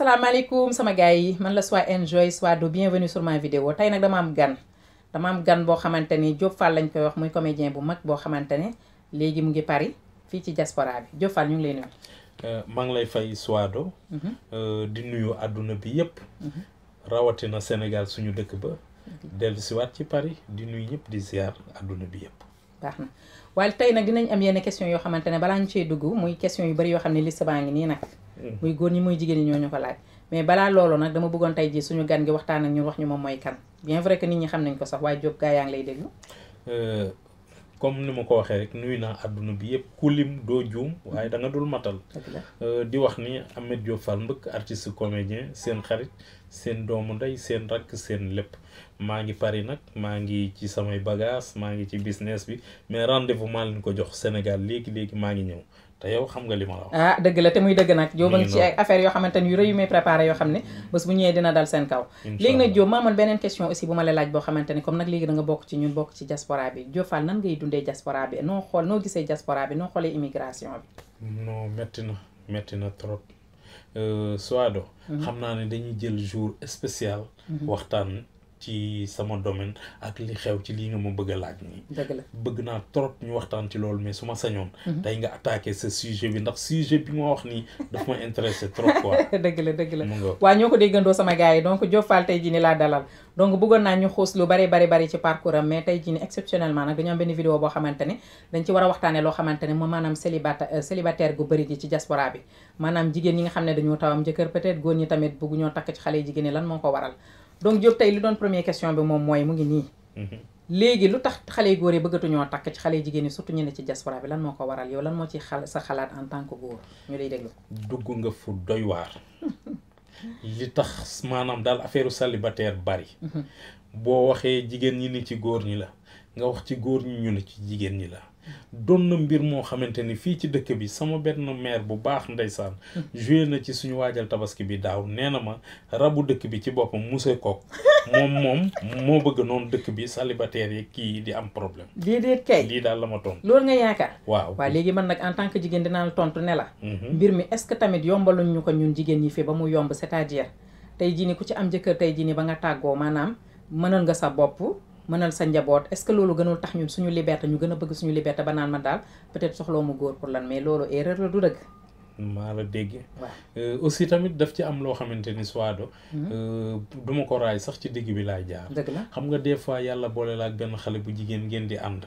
salaamaaleykum sama gars yi man la soit enjoy soit do bienvenue sur ma vidéo tey nag dama am gan boo xamante ni Diop Fall lañ koy wax muy comédien bu mag boo xamante ne léegi mu ngi Paris fii ci diaspora bi Diop Fall ñu ngi lay nuyu. maa ngi lay fay Suado. di nuyu àdduna bi yëpp. rawatina Sénégal suñu dëkk ba. dellusiwaat ci Paris di nuyu ñëpp di ziar àdduna bi yëpp. baax na waaye tey nag dinañ am yenn question yoo xamante ne balaa ñu cee dugg muy question yu bari yoo xam ne liste baa ngi nii nag. muy góor ñi muy jigéen ñi ñoo ñu ko laaj. mais balaa loolu nag dama bëggoon tey ji suñu gan gi waxtaan ak ñun wax ñu moom mooy kan bien vrai que nit ñi xam nañ ko sax waaye Diop gaa yaa ngi lay déglu. comme ni ma ko waxee rek nuyu naa àdduna bi yëpp ku lim doo juum waaye da nga dul matal. di wax ni Ameth Diop Fall Mbeuck artiste comédien seen xarit seen doomu ndey seen rakk seen lépp maa ngi Paris nag maa ngi ci samay bagage maa ngi ci business bi mais rendez-vous maa leen ko jox Sénégal léegi maa ngi ñëw te yow xam nga li ma la wax. ah dëgg la te muy dëgg nag Diop a ngi ci ay affaires yoo xamante ni yu rëy yu may préparé yoo xam ne bés bu ñëwee dina dal seen kaw. léegi nag Diop maa man beneen question aussi bu ma la laaj boo xamante ni comme nag léegi da nga bokk ci ñun bokk ci diaspora bi Diop Fall nan ngay dundee diaspora bi noo gisee diaspora bi noo xoolee immigration bi. non metti na trop Suado. xam naa ne dañuy jël jour spécial. waxtaan ci sama domaine ak li xew ci lii nga ma bëgg a laaj nii. dëgg la bëgg naa trop ñu waxtaan ci loolu mais su ma sañoon. tey nga attaqué ce sujet bi ndax sujet bi nga wax nii daf ma intéressé trop quoi. dëgg la waaw ñoo ko déggandoo sama gars yi donc Diop Fall tey jii ni laa dalal donc bëggoon naa ñu xuus lu bari ci parcours am mais tey jii ni exceptionnellement nag dañoo am benn vidéo boo xamante ne dañ ci war a waxtaanee loo xamante ne moom maanaam célibataire gu bëri gi ci diaspora bi maanaam jigéen ñi nga xam ne dañoo taw am jëkkër peut-être góor ñi tamit bëggu ñoo takk ci xale yi jigéen ñi lan moo ko waral donc Diop tey li doon première question bi moom mooy mu ngi nii léegi lu tax xale yu góor yi bëggatuñoo takk ci xale yu jigéen ñi surtout ñu ne ci diaspora bi lan moo ko waral yow lan moo ci sa xalaat en tant que góor ñu lay déglu. dugg nga fu doy waar li tax maanaam daal affaire célibataire bari boo waxee jigéen ñi ni ci góor ñi la nga wax ci góor ñi ñu ne ci jigéen ñi la doon na mbir moo xamante ni fii ci dëkk bi sama benn maire bu baax ndeysaan joué na ci suñu waajal tabaski bi daaw nee na ma rabu dëkk bi ci boppam monsieur Kook moom moo bëgg noonu dëkk bi célibataire yi kii di am problème. déedéet kay lii daal la ma tontu. loolu nga yaakaar. waaw léegi man nag en tant que jigéen dinaa la tontu ne la. mbir mi est-ce que tamit yombaluñ ñu ko ñun jigéen ñi fii ba mu yomb c'est-à-dire tey jii ni ku ci am jëkkër tey jii ni ba nga tàggoo maanaam mënal nga sa bopp. mënal sa njaboot est-ce que loolu gënul tax ñun suñu liberté ñu gën a bëgg suñu liberté ba naan ma daal peut-être soxloo mu góor pour lan mais loolu erreur la du dëgg. maa la dégg. aussi tamit daf ci am loo xamante ni Suado. duma ko raay sax ci digg bi laay jaar. dëgg la xam nga des fois yàlla boole la ak benn xale bu jigéen ngeen di ànd.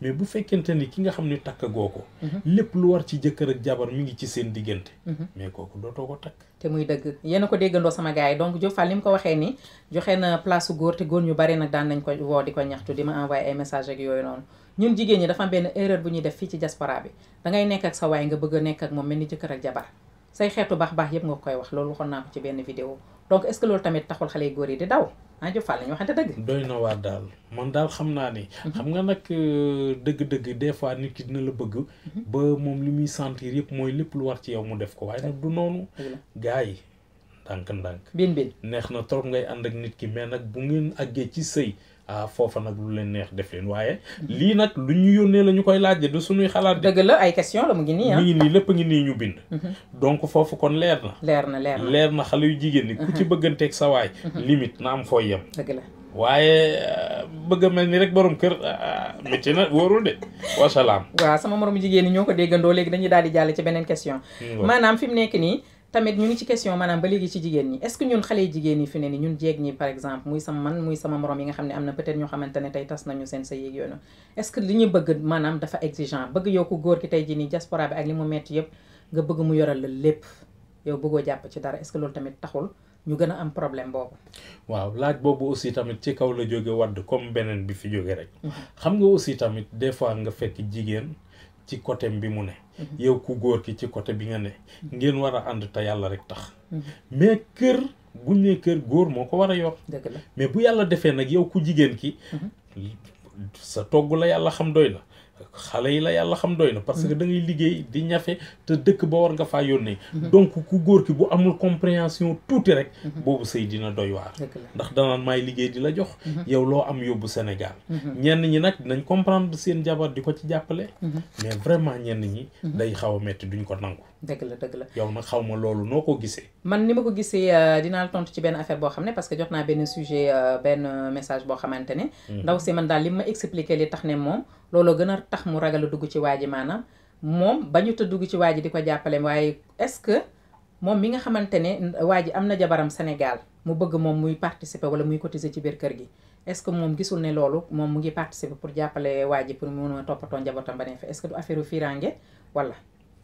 mais bu fekkente ni ki nga xam ni takk goo ko. lépp lu war ci jëkkër ak jabar mi ngi ci seen diggante. mais kooku dootoo ko takk. te muy dëgg yéen a ko déggandoo sama gars yi donc Diop Fall li mu ko waxee ni joxe na place su góor te góor ñu bari nag daan nañ ko woo di ko ñaxtu di ma envoyé ay message ak yooyu noonu ñun jigéen ñi dafa am benn erreur bu ñuy def fii ci diaspora bi dangay nekk ak sa waay nga bëgg a nekk ak moom mel ni jëkkër ak jabar say xeetu baax yëpp nga koy wax loolu waxoon naa ko ci benn vidéo donc est-ce que loolu tamit taxul xale yu góor yi di daw Diop Fall la ñu waxante dëgg. doy na waar daal man daal xam naa ni. xam nga nag dëgg-dëgg des fois nit ki dina la bëgg. ba moom li muy sentir yëpp mooy lépp lu war ci yow mu def ko waaye nag du noonu. gars yi ndànk neex na trop ngay ànd ak nit ki mais nag bu ngeen àggee ci sëy foofa nag lu leen neex def leen waaye lii nag lu ñu yónnee la ñu koy laaj du suñuy xalaat dëgg la ay question la mu ngi nii mu ngi nii lépp a ngi nii ñu bind donc foofu kon leer na xale yu jigéen ñi ku ci bëgganteeg sa waay limite na am fooy yem dëgg la waaye bëgg a mel ni rek borom kër métti na wóorul de wasalaam. waaw sama moromu jigéen ñi ñoo ko déggandoo léegi dañuy daal di jàll ci beneen question maanaam fi mu nekk nii tamit ñu ngi ci question maanaam ba léegi ci jigéen ñi est-ce que ñun xale yi jigéen ñi fi ne ni ñun jeeg ñi par exemple muy sama morom yi nga xam ne am na peut-être ñoo xamante ne tey tas nañu seen sa yéeg yooyu est-ce que li ñu bëgg maanaam dafa exigeant bëgg yow ku góor ki tey jii nii diaspora bi ak li mu metti yëpp nga bëgg mu yoral la lépp yow bëggoo jàpp ci dara est-ce que loolu tamit taxul ñu gën a am problème boobu. waaw laaj boobu aussi tamit ci kaw la jóge wadd comme beneen bi fi jóge rek xam nga aussi tamit des fois nga fekk jigéen ci côté bi mu ne yow ku góor ki ci côté bi nga ne ngeen war a ànd te yàlla rek tax mais kër buñ ne kër góor moo ko war a yor dëgg la mais bu yàlla defee nag yow ku jigéen ki sa togg la yàlla xam doy na xale yi la yàlla xam doy na parce que da ngay liggéey di ñafe te dëkk ba war nga faa yónnee donc ku góor ki bu amul compréhension tuuti rek boobu sëy dina doy waar ndax danaan maay liggéey di la jox yow loo am yóbbu Sénégal ñenn ñi nag dinañ comprendre seen jabar di ko ci jàppale mais vraiment ñenn ñi day xaw a metti duñ ko nangu dëgg la dëgg la. yow nag xaw ma loolu noo ko gisee. man ni ma ko gisee dinaa la tontu ci benn affaire boo xam ne parce que jot naa benn sujet benn message boo xamante ne. ndaw si man daal li ma expliqué li tax ne moom loolu gën a tax mu ragal a dugg ci waa ji maanaam moom bañu ta dugg ci waa ji di ko jàppale waaye est-ce que moom mi nga xamante ne waa ji am na jabaram Sénégal mu bëgg moom muy participer wala muy cotiser ci biir kër gi est-ce que moom gisul ne loolu moom mu ngi participer pour jàppale waa ji pour mu mën a toppatoo njabootam ba ne fa est-ce que du affaire firange wala.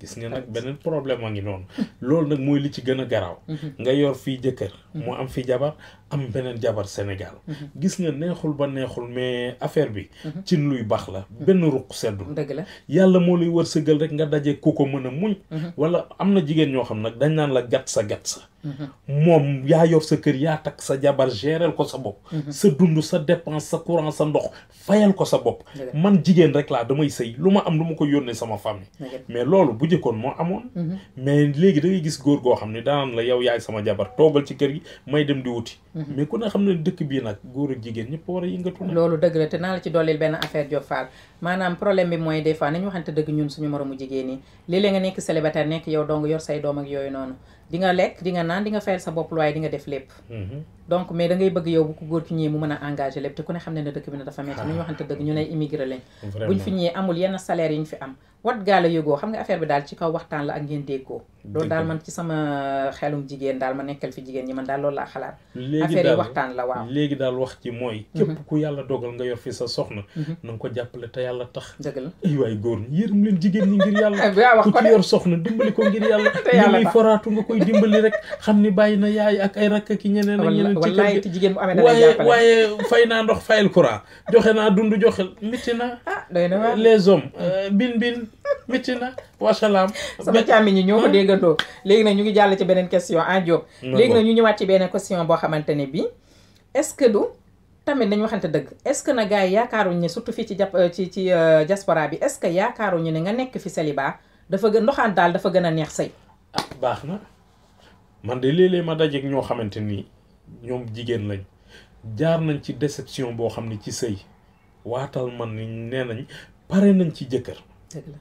gis nga nag beneen problème a ngi noonu loolu nag mooy li ci gën a garaaw nga yor fii jëkkër mu am fi jabar am beneen jabar Sénégal gis nga neexul ba neexul mais affaire bi cin luy baax la benn ruq seddul dëgg la yàlla moo lay wërsëgal rek nga daje ku ko mën a muñ wala am na jigéen ñoo xam nag dañ naan la gat sa moom yaa yor sa kër yaa takk sa jabar géreel ko sa bopp sa dund sa dépense sa courant sa ndox fayal ko sa bopp man jigéen rek laa damay sëy lu ma am lu ma ko yónnee sama famille mais loolu bu jëkkoon moo amoon mais léegi da ngay gis góor goo xam ne danaan la yow yaay sama jabar toogal ci kër gi may dem di wuti mais ku ne xam ne dëkk bii nag góor ak jigéen ñëpp war a yëngatu na loolu dëgg la te naa la ci dollil benn affaire Diop Fall maanaam problème bi mooy des fois nañu waxante dëgg ñun suñu moromu jigéen yi léeg-léeg nga nekk célibataire nekk yow dong yor say doom ak yooyu noonu di nga lekk di nga naan di nga fayal sa bopp waaye di nga def lépp donc mais da ngay bëgg yow bu ko góor ki ñëwee mu mën a engagé lépp te ku ne xam ne ne dëkk bi ne dafa metti nañu waxante dëgg ñu ne immigré lañ buñ fi ñëwee amul yenn salaire yi ñu fi am wat gaa la yëgoo xam nga affaire bi daal ci kaw waxtaan la ak ngeen déggoo loolu daal man ci sama xelum jigéen daal ma nekkal fi jigéen ñi man daal loolu laa xalaat affaire yi waxtaan la waaw léegi daal wax ci mooy képp ku yàlla dogal nga yor fi sa soxna na nga ko jàppale te yàlla tax dëgg la ay waay góor ñi yërëm leen jigéen ñi ngir yàlla ku ci yor soxna dimbali ko ngir yàlla ñu lay foraatu nga koy dimbali rek xam ni bàyyi na yaay ak ay rakk ki ñeneen ak ñeneen ci kër gi jigéen bu amee dana jàppale waaye fay naa ndox fayal courant joxe naa dund joxe métti na doy na les hommes bin métti na wasalaam sama càmmi ñi ñoo ko déggandoo léegi nag ñu ngi jàll ci beneen question en Diop léegi nag ñu ñëwaat ci beneen question boo xamante ne bi est-ce que du tamit dañu waxante dëgg est-ce que na gars yi yaakaaruñu ne surtout fii ci ci diaspora bi est-ce que yaakaaruñu ne nga nekk fi célibat dafa gën ndoxaan daal dafa gën a neex sëy baax na man de léeg-léeg ma dajeek ñoo xamante nii ñoom jigéen lañ jaar nañ ci déception boo xam ne ci sëy waatal man ni nee nañ pare nañ ci jëkkër dëgg la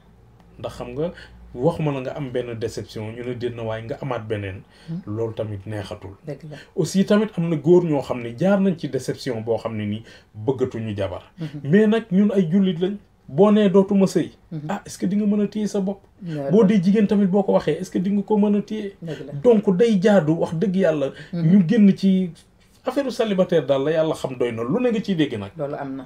ndax xam nga wax ma la nga am benn déception ñu ne déet waaye nga amaat beneen loolu tamit neexatul dëgg la aussi tamit am na góor ñoo xam ne jaar nañ ci déception boo xam ne nii bëggatuñu jabar mais nag ñun ay jullit lañ boo nee dootuma sëy est-ce que di nga mën a téye sa bopp boo dee jigéen tamit boo ko waxee est-ce que di nga ko mën a téye donc day jaadu wax dëgg yàlla ñu génn ci affaire célibataire daal la yàlla xam doy na lu ne nga ciy dégg nag loolu am na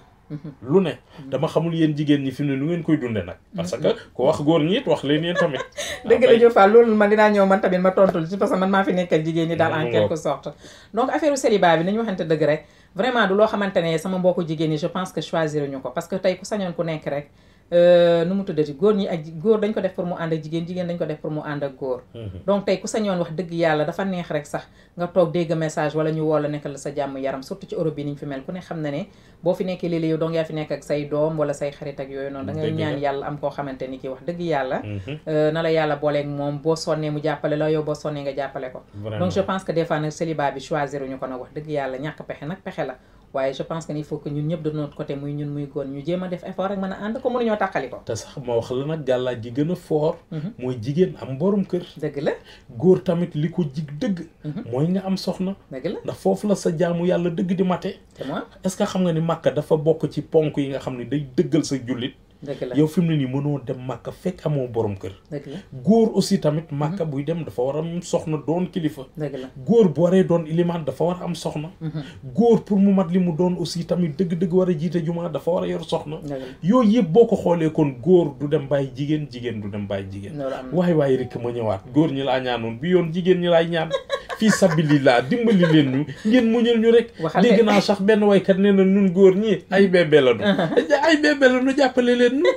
lu ne dama xamul yéen jigéen ñi fi mu ne nu ngeen koy dunde nag parce que ku wax góor ñi it wax leen yéen tamit dëgg la Diop Fall loolu man dinaa ñëw man tamit ma tontul ci parce que man maa fi nekkal jigéen ñi daal en quelque sorte donc affaire célibat bi nañu waxante dëgg rek vraiment du loo xamante ne sama mbokku jigéen ñi je pense que choisir ñu ko parce que tey ku sañoon ku nekk rek nu mu tuddati góor ñi ak góor dañ ko def pour mu ànd ak jigéen jigéen dañ ko def pour mu ànd ak góor donc tey ku sañoon wax dëgg yàlla dafa neex rek sax nga toog dégg message wala ñu woo la nekkal sa jàmm yaram surtout ci Europe bi niñ fi mel ku ne xam na ne boo fi nekkee léeg-léeg yow donc yaa fi nekk ak say doom wala say xarit ak yooyu noonu da ngay ñaan yàlla am koo xamante ni kii wax dëgg yàlla na la yàlla booleeg moom boo sonnee mu jàppale la yow boo sonnee nga jàppale ko donc je pense que des fois nag célibat bi choisir ñu ko nag wax dëgg yàlla ñàkk pexe nag pexe la waaye je pense que il faut que ñun ñëpp de notre côté muy ñun muy góor ñu jéem a def effort rek mën a ànd ko mënuñoo tàqali ko te sax ma wax la nag gàllaaj gi gën a fort mooy jigéen am borom kër dëgg la góor tamit li ko jig dëgg mooy nga am soxna dëgg la ndax foofu la sa jaamu yàlla dëgg di mate est-ce que xam nga ni Makka dafa bokk ci ponk yi nga xam ne day dëggal sa jullit dëgg la yow fi mu ne nii mënoo dem Makka fekk amoo borom kër dëgg la góor aussi tamit Makka buy dem dafa war a am soxna doon kilifa dëgg la góor bu waree doon ilimaan dafa war a am soxna góor pour mu mat li mu doon aussi tamit dëgg-dëgg war a jiite jumaa dafa war a yor soxna yooyu yëpp boo ko xoolee kon góor du dem bàyyi jigéen jigéen du dem bàyyi jigéen waaye rek ma ñëwaat góor ñi laa ñaanoon bi yoon jigéen ñi laay ñaan fii sabilillah dimbali leen ñu ngeen muñal ñu rek dégg naa sax benn waykat nee na ñun góor ñi ay bébé la ñu jàppale leen ñu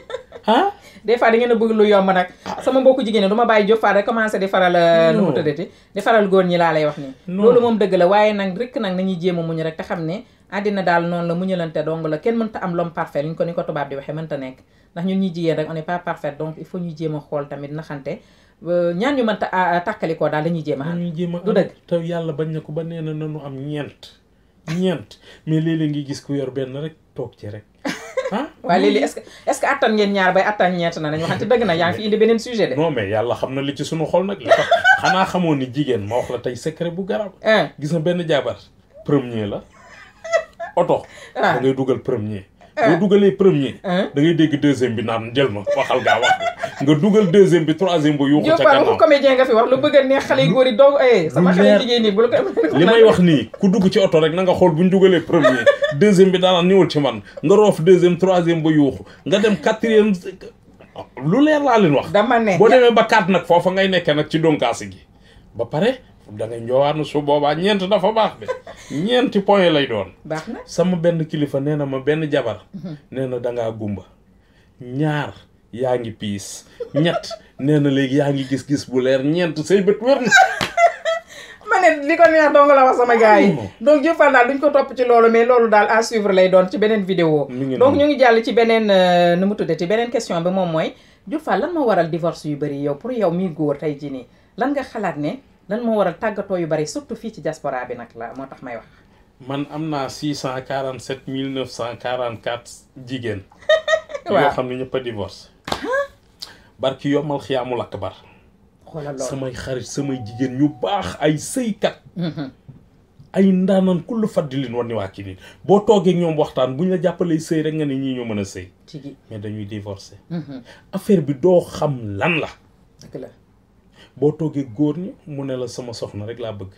des fois da ngeen a bëgg lu yomb nag sama mbokku jigéen du ma bàyyi Diop Fall rek commencé di faral nu mu tuddati di faral góor ñi laa lay wax nii loolu moom dëgg la waaye nag rek nag nañuy jéem a muñ rek te xam ne àddina daal noonu la muñalante dong la kenn mënta am l'homme parfait ni ko tubaab di waxee mënta nekk ndax ñun ñuy jigéen rek on n'est pas parfait donc il faut ñu jéem a xool tamit naxante ñaan ñu mënta tàkkalikoo daal dañuy jéem a am du dëgg te yàlla bañ na ko ba nee na nanu am ñeent mais léeg-léeg ngi gis ku yor benn rek toog ci rek ah waaye léegi est-ce que attan ngeen ñaar bay attan ñeent na nañu waxante dëgg na yaa ngi fi indi beneen sujet de. non mais yàlla xam na li ci sunu xol nag li tax xanaa xamoon ni jigéen ma wax la tey secret bu garab. gis nga benn jabar premier la oto. da ngay dugal premier. boo dugalee premier. da ngay dégg deuxième bi naan jël ma waxal gaa wax nga dugal deuxième bi troisième ba yuuxu ca gannaaw. comédien nga fi wax lu bëgg a neex xale yu góor yi dong sama xale jigéen ñi bu la ko li may wax nii ku dugg ci oto rek na nga xool bu ñu dugalee premier deuxième bi daanaka ñëwul ci man nga roof deuxième troisième ba yuuxu nga dem quatrième lu leer laa leen wax. dama ne boo demee ba 4 nag foofa ngay nekkee nag ci donkaasi gi ba pare da ngay njoowaanu su boobaa ñeent dafa baax de ñeenti point lay doon. baax na sama benn kilifa nee na ma benn jabar. nee na dangaa gumba. ñaar yaa ngi piis ñett nee na léegi yaa ngi gis-gis bu leer ñeent say bët wér na. ma ne li ko neex dong la wax sama gars yi donc Diop Fall daal duñ ko topp ci loolu mais loolu daal à suivre lay doon ci beneen vidéo donc ñu ngi jàll ci beneen nu mu tuddee ci beneen question bi moom mooy Diop Fall lan moo waral divorce yu bëri yow pour yow miy góor tey jii nii lan nga xalaat ne lan moo waral tàggatoo yu bëri surtout fii ci diaspora bi nag la moo tax may wax. man am naa 647 944 jigéen. waaw yoo xam ne ñëpp a divorce. barki yombal xiyaamul akbar. xoolal loolu samay xarit samay jigéen ñu baax ay sëykat. ay ndaanaan kullu faddilin war ni waa kii nii boo toogee ñoom waxtaan bu ñu la jàppalee sëy rek nga ne ñii ñoo mën a sëy. mais dañuy divorcer. affaire bi doo xam lan la. dëgg la. boo toogee góor ñi mu ne la sama soxna rek laa bëgg.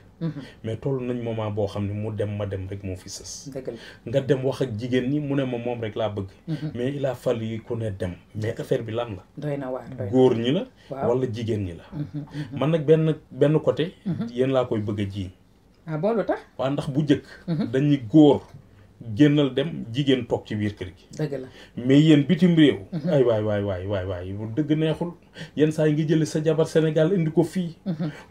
mais toll nañ moment boo xam ne mu dem ma dem rek moo fi sës. dëgg la nga dem wax ak jigéen ñi mu ne ma moom rek laa bëgg. mais il a fallu ku ne dem mais affaire bi lan la. doy na waar góor ñi la. wala jigéen ñi la. man nag benn côté. yéen laa koy bëgg a jiiñ. ah bon lu tax. waaw ndax bu njëkk. dañuy góor génnal dem jigéen toog ci biir kër gi. dëgg la mais yéen bitim réew. ay waay bu dëgg neexul yenn saa yi nga jëlee sa jabar Sénégal indi ko fii.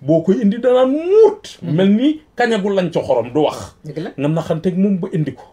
boo koy indi danaan muut. mel ni kañagul lañ ca xorom du wax. dëgg la nga naxanteeg moom ba indi ko.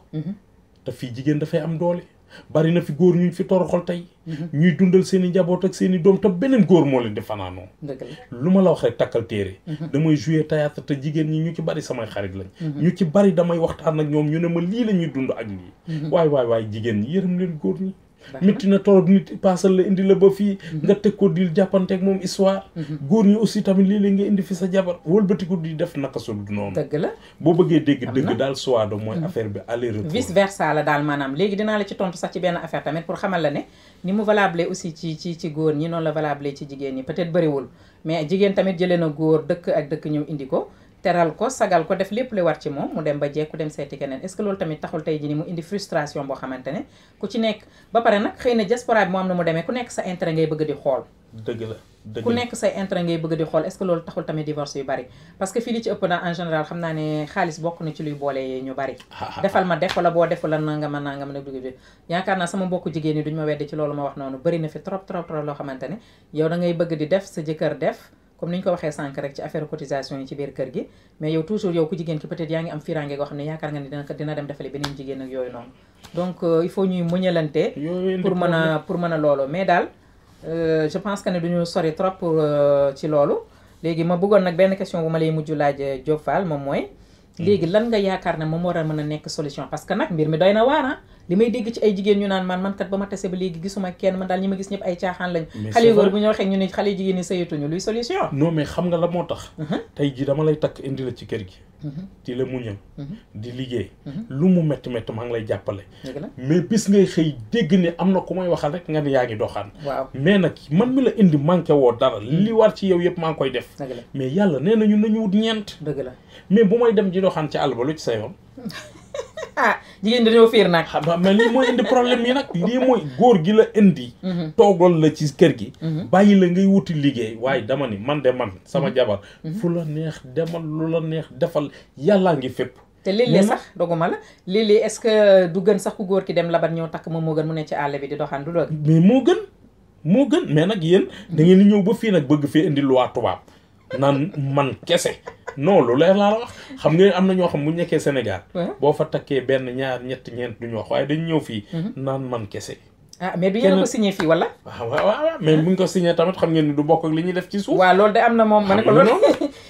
te fii jigéen dafay am doole. bari na fi góor ñu fi toroxal tey. ñuy dundal seen i njaboot ak seen i doom te beneen góor moo leen di fanaanoo. dëgg la lu ma la wax rek takkal téere. damay jouer théâtre te jigéen ñi ñu ci bari samay xarit lañ. ñu ci bari damay waxtaan ak ñoom ñu ne ma lii la ñuy dund ak lii. waay jigéen ñi yërëm leen góor ñi. métti na torop nit paasal la indi la ba fii. nga teg ko di jàppanteeg moom histoire. góor ñi aussi tamit lii la nga indi fi sa jabar wëlbati ko di def naka su du noonu. dëgg la boo bëggee dëgg daal suwaado mooy affaire bi aller retour. vice versa la daal maanaam léegi dinaa la ci tontu sax ci benn affaire tamit pour xamal la ne ni mu valable aussi ci góor ñi noonu la valable ci jigéen ñi peut-être bëriwul mais jigéen tamit jëlee na góor dëkk ak dëkk ñëw indi ko. teral ko sagal ko def lépp li war ci moom mu dem ba jekku dem seeti keneen est-ce que loolu tamit taxul tey jii ni mu indi frustration boo xamante ne ku ci nekk ba pare nag xëy na diaspora bi moo am na mu demee ku nekk sa intérêt ngay bëgg di xool. dëgg la ku nekk say intérêt ngay bëgg di xool est-ce que loolu taxul tamit divorce yu bari parce que fii li ci ëpp na en général xam naa ne xaalis bokk na ci luy boole ñu bari. defal ma def wala boo defu la nangam a dugg bi yaakaar naa sama mbokku jigéen ñi duñ ma weddi ci loolu ma wax noonu bari na fi trop loo xamante ne yow da ngay bëgg di def sa jëkkër def comme ni ñu ko waxee sànq rek ci affaire cotisation yi ci biir kër gi mais yow toujours yow ku jigéen ki peut-être yaa ngi am firange goo xam ne yaakaar nga ni dina dem defali beneen jigéen ak yooyu noonu donc il faut ñuy muñalante pour mën a loolu mais daal je pense que ne duñu sori trop pour ci loolu léegi ma bëggoon nag benn question bu ma lay mujj laaj Diop Fall moom mooy léegi lan nga yaakaar ne moom war a mën a nekk solution parce que nag mbir mi doy na waar li may dégg ci ay jigéen ñu naan man kat ba ma tase ba léegi gisuma kenn man daal ñi ma gis ñëpp ay caaxaan lañ xale yu góor bu ñu waxee ñu ne xale jigéen ñi sëyatuñu luy solution non mais xam nga la moo tax tey ji dama lay takk indi la ci kër gi di la muñal di liggéey lu mu métti maa ngi lay jàppale mais bis ngay xëy dégg ne am na ku may waxal rek nga ne yaa ngi doxaan waaw mais nag man mi la indi manqué woo dara li war ci yow yëpp maa ngi koy def mais yàlla nee nañu nañu wut ñeent dëgg la mais bu may dem di doxaan ci àll ba lu ci sa yoon jigéen dañoo fiir nag mais lii mooy indi problème yi nag lii mooy góor gi la indi toogal la ci kër gi bàyyi la ngay wuti liggéey waaye dama ni man sama jabar fu la neex demal lu la neex defal yàllaa ngi fépp te léeg-léeg sax doguma la léeg-léeg est-ce que du gën sax ku góor ki dem labat ñëw takk moom moo gën mu ne ci àll bi di doxaan du doog mais moo gën mais nag yéen da ngeen di ñëw ba fii nag bëgg fee indi loi tubaab naan man kese non lu leer laa la wax xam nga am na ñoo xam bu ñu nekkee Sénégal boo fa takkee benn ñaar ñett ñeent duñu wax waaye dañu ñëw fii naan man kese mais du yéen a ko signé fii wala waaw mais buñ ko signé tamit xam ngeen ni du bokk ak li ñuy def ci suuf waaw loolu de am na moom ma ne ko loolu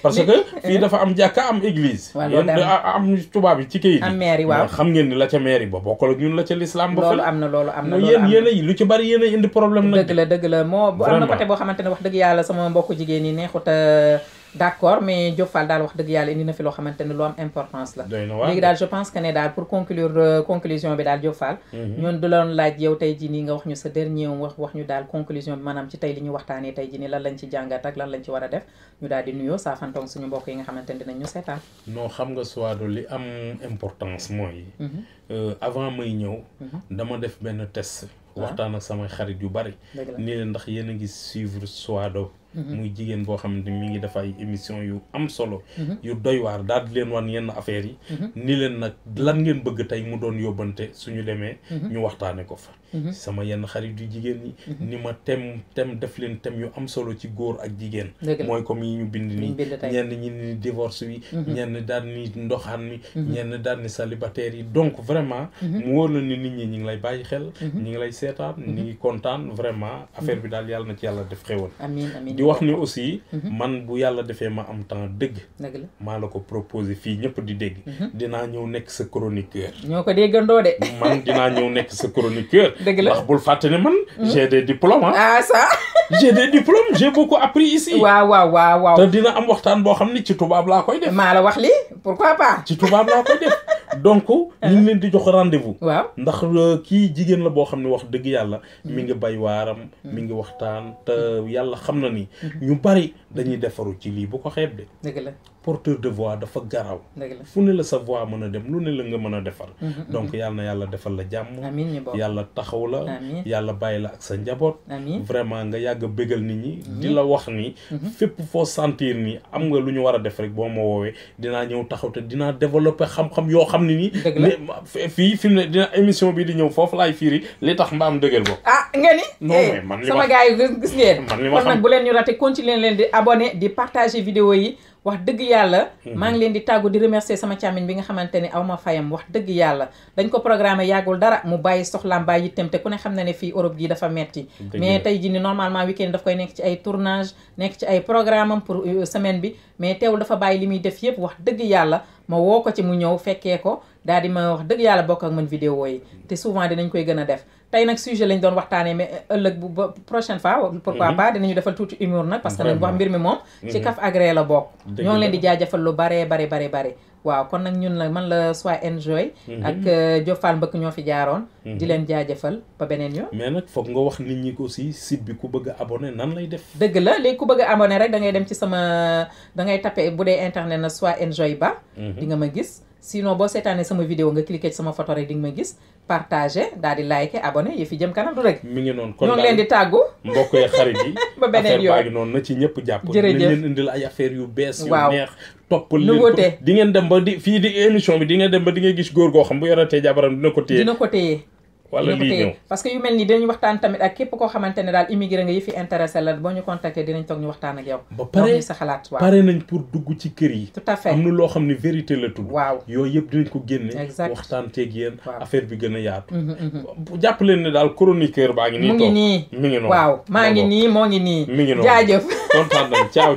parce que fii dafa am jàkka am église. yéen am tubaab yi ci kayit am mairie waaw xam ngeen ni la ca mairie ba bokkul ak ñun la ca l'islam ba. loolu am na loolu am na yéen a lu ci bari yéen a indi problème nag. dëgg la moo am na côté boo xamante ne wax dëgg yàlla sama mbokku jigéen ñi neexut d'accord mais Diop Fall daal wax dëgg yàlla indi na fi loo xamante ne lu am importance la. léegi daal je pense que ne daal pour conclure conclusion bi daal Diop Fall. ñun du loon laaj yow tey jii nii nga wax ñu sa dernier wax ñu daal conclusion bi maanaam ci tey li ñu waxtaanee tey jii nii lan lañ ci jàngat ak lan lañ ci war a def ñu daal di nuyoo saa fantoom suñu mbokk yi nga xamante ne dinañ ñu seetaan. non xam nga Souadou li am importance mooy. avant may ñëw. dama def benn test. waxtaan ak samay xarit yu bari. nii leen ndax yéen a ngi suivre Souadou. muy jigéen boo xam ne mi ngi def ay émission yu am solo. yu doy waar daal di leen wan yenn affaires yi. ni leen nag lan ngeen bëgg tey mu doon yóbbante suñu demee. ñu waxtaane ko fa. sama yenn xarit yu jigéen ñi. ni ma tem def leen tem yu am solo ci góor ak jigéen. mooy comme yi ñu bind nii. ñenn ñi ni divorce bi. ñenn daal ni ndoxaan mi. ñenn daal ni célibataire yi donc vraiment. mu wóor na ni nit ñi ñu ngi lay bàyyi xel. ñu ngi lay seetaan ñu ngi kontaan vraiment affaire bi daal yàlla na ci yàlla def xéwal. amiin di wax ni aussi man bu yàlla defee ma am temps dëgg maa la ko proposé fii ñëpp di dégg dinaa ñëw nekk sa chroniqueur ñoo ko déggandoo de man dinaa ñëw nekk sa chroniqueur dëgg la ndax bul fàtte ne man j'ai des diplômes ah ça j'ai des diplômes j'ai beaucoup appris ici waaw te dina am waxtaan boo xam ni ci tubaab laa koy def maa la wax lii pourquoi pas ci tubaab laa koy def donc ñu ngi leen di jox rendez-vous waaw ndax kii jigéen la boo xam ne wax dëgg yàlla mi ngi bay waaram mi ngi waxtaan te yàlla xam na ni ñu bari dañuy defaru ci lii bu ko xeeb de dëgg la porteur de voix dafa garaw fu ne la sa voix mën a dem lu ne la nga mën a defar donc yàlla na yàlla defal la jàmm yàlla taxaw la yàlla bàyyi la ak sa njaboot vraiment nga yàgg a bégal nit ñi di la wax ni fépp foo sentir ni am nga lu ñu war a def rek boo ma woowee dinaa ñëw taxaw te dinaa développer xam-xam yoo xam ne nii fii fi mu ne dina émission bi di ñëw foofu laay fiiri li tax mbaam dëggal boobu nga ni non mais man li sama gars yi gis ngeen man li ma kon nag bu leen ñu raté continuer leen di abonné di partager vidéo yi wax dëgg yàlla maa ngi leen di tàggu di remercier sama càmmiñ bi nga xamante ni aw ma fayam wax dëgg yàlla dañ ko programmé yàggul dara mu bàyyi soxlaam bàyyi yittam te ku ne xam na ne fii Europe gii dafa metti mais tey jii ni normalement week-end daf koy nekk ci ay tournage nekk ci ay programme am pour semaine bi mais teewul dafa bàyyi li muy def yëpp wax dëgg yàlla ma woo ko ci mu ñëw fekkee ko daal di ma wax dëgg yàlla bokk ak man vidéo yi te souvent dinañ koy gën a def tey nag sujet lañ doon waxtaanee mais ëllëg bu ba prochaine fois pourquoi pas dinañu defal tuuti humour nag parce que nag wax mbir mi moom ci kaf agré la bokk ñoo ngi leen di jaajëfal lu bare waaw kon nag ñun la man la Sois Enjoy ak Diop Fall Mbëkk ñoo fi jaaroon di leen jaajëfal ba beneen yoon mais nag foog nga wax nit ñi ko aussi site bi ku bëgg a abonné nan lay def dëgg la léegi ku bëgg a abonné rek da ngay dem ci sama da ngay tapé bu dee internet na Sois Enjoy ba di nga ma gis sinon boo seetaanee sama vidéo nga cliqué ci sama photo rek di nga ma gis partagé daal di like abonné yi fi jëm kanam du rek mi ngi noonu kon ñoo ngi leen di tàggu mbokk yi xarit yi ba beneen yoon affaire baa ngi noonu na ci ñëpp jàpp jërëjëf nañ leen indil ay affaire yu bees yu waaw neex toppal leen ko di ngeen dem ba di fii di émission bi di ngeen dem ba di nga gis góor goo xam bu yoratee jabaram dina ko téye wala lii ñëw parce que yu mel nii dinañ waxtaan tamit ak képp koo xamante ne daal immigré nga yi fi intéressé la boo ñu contacté dinañ toog ñu waxtaan ak yow ba pare sa xalaat waaw pare nañ pour dugg ci kër yi tout à fait am na loo xam ne vérité la tudd waaw yooyu yëpp dinañ ko génne exact waxtaan teeg yéen waaw affaire bi gën a yaatu jàpp leen ne daal chroniqueur baa ngi nii mu ngi nii mi ngi noonu waaw maa ngi nii moo ngi nii mi ngi noonu jaajëf kontaan nañ ciao